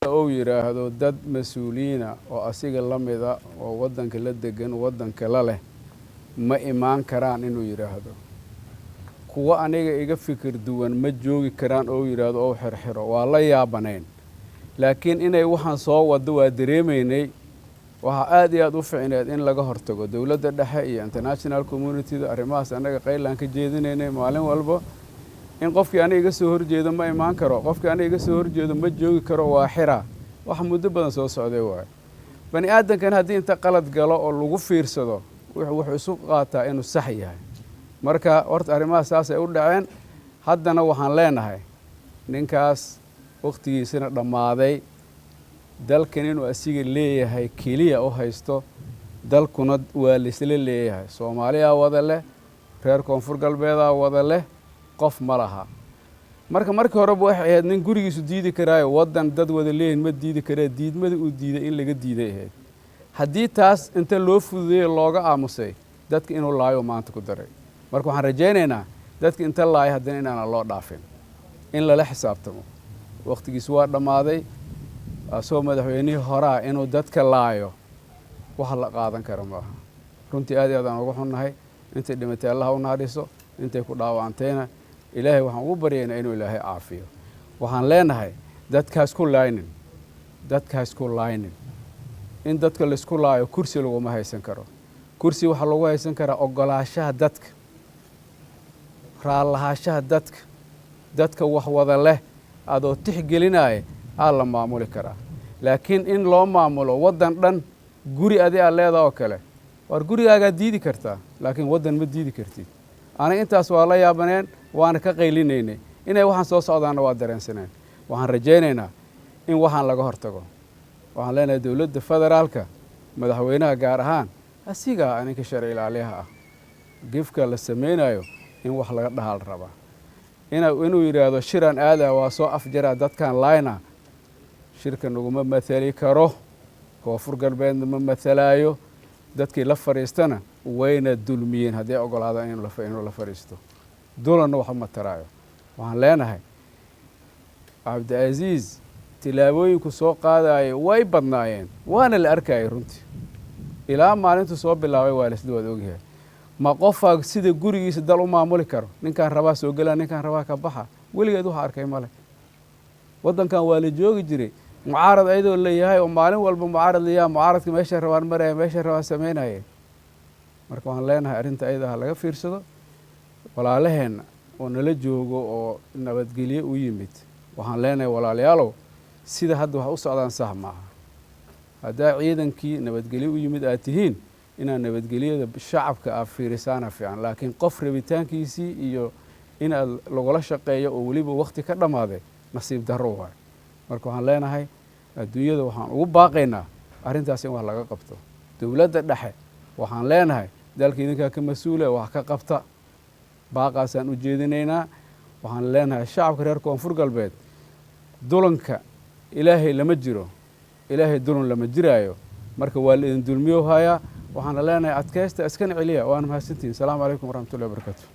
Ou yidhaahdo dad mas-uuliyiina oo asiga la mida oo waddanka la degan, waddanka la leh, ma imaan karaan inuu yidhaahdo. Kuwo aniga iga fikir duwan ma joogi karaan ou yidhaahdo, ou xirxiro, waa la yaabanayn. Laakiin inay waxaan soo wado waa dareemaynay. Waxaa aad iyo aad u ficneed in laga hortago, dowladda dhexe iyo international community-da. Arrimahaas annaga qaylaan ka jeedinaynay maalin walba, in qofkii aniga iga soo horjeedo ma imaan karo, qofkii aniga iga soo horjeedo ma joogi karo, waa xiraa. Wax muddo badan soo socday waayo. Bani aadamkan haddii inta qalad galo oo lagu fiirsado, wuxuu isu qaataa inuu sax yahay. Marka horta arrimahaas saasay u dhaceen. Haddana waxaan leenahay ninkaas wakhtigiisana dhammaaday, dalkan inuu asiga leeyahay keliya u haysto, dalkuna waa laisla leeyahay. Soomaaliyaa wada leh, reer Koonfur Galbeedaa wada leh, qof ma laha. Marka markii horeba waxay ahayd nin gurigiisu diidi karaayo, waddan dad wada leeyihin ma diidi karee. Diidmada uu diiday in laga diiday ahayd. Haddii taas inta loo fududeeyey looga aamusay, dadka inuu laayo maanta ku daray. Marka waxaan rajaynaynaa dadka inta laayo haddana inaana loo dhaafin, in lala xisaabtamo. Wakhtigiisu waa dhammaaday. Asagoo madaxweynihii horaa inuu dadka laayo wax la qaadan kara maaha. Runtii aad iyo aad aan uga xunnahay. Intay dhimatay Allaha u naxariiso, intay ku dhaawacantayna Ilaahay waxaan ugu baryaynaa inuu Ilaahay caafiyo. Waxaan leenahay dadkaas ku laaynin, dadkaas ku laaynin. In dadka laisku laayo kursi laguma haysan karo. Kursi waxaa lagu haysan karaa ogolaashaha dadka, raallahaashaha dadka, dadka wax wada leh adoo tixgelinaya aa la maamuli karaa. Laakiin in loo maamulo waddan dhan guri adi aad leedaa oo kale, waar gurigaagaa diidi kartaa, laakiin waddan ma diidi kartid. Aniga intaas waa la yaabaneen, waana ka qaylinaynay. Inay waxaan soo socdaanna waa dareensaneen. Waxaan rajaynaynaa in waxaan laga hortago. Waxaan leenahay dowladda federaalka, madaxweynaha gaar ahaan, asigaa ninka sharci ilaaliyaha ah, gefka la samaynayo in wax laga dhahaal rabaa. Inuu yidhaahdo shiraan aadaa, waa soo afjaraa dadkan layna, shirka naguma mathali karo, Koonfur Galbeedna ma mathalaayo. Dadkii la fadhiistana wayna dulmiyeen. Hadday ogolaadaan inuu la fadhiisto, dulanna waxba ma taraayo. Waxaan leenahay Cabdicaziiz tilaabooyinku soo qaadaayo way badnaayeen, waana la arkayay runtii. Ilaa maalintuu soo bilaabay waa laisla wada ogyahay. Ma qofaa sida gurigiisa dal u maamuli karo? Ninkaan rabaa soo gelaa, ninkaan rabaa ka baxa. Weligeed waxa arkay male. Waddankan waa la joogi jiray mucaarad ayadoo leeyahay, oo maalin walba mucaarad layahay, mucaaradka meeshay rabaan maraya, meeshay rabaan samaynaya. Marka waxaan leenahay arrinta ayada ha laga fiirsado. Walaalaheenna oo nala joogo oo nabadgelye u yimid, waxaan leenahay walaalayaalow, sida hadda wax u socdaan sax maaha. Haddaa ciidankii nabadgelye u yimid aad tihiin, inaad nabadgelyada shacabka aad fiirisaana fiican. Laakiin qof rabitaankiisii iyo inaad lagula shaqeeyo oo weliba wakti ka dhammaaday, nasiib darro waayo. Marka waxaan leenahay adduunyada waxaan ugu baaqaynaa arrintaas in wax laga qabto. Dowladda dhexe waxaan leenahay dalka idinkaa ka mas-uula, wax ka qabta. Baaqaasaan u jeedinaynaa. Waxaan leenahay shacabka reer Koonfur Galbeed, dulanka Ilaahay lama jiro, Ilaahay dulan lama jiraayo. Marka waa la idin dulmiyo hayaa. Waxaana leenahay adkaysta, iskana celiya. Waana mahadsantihin. Asalaamu calaykum waraxmatullahi wabarakaatu.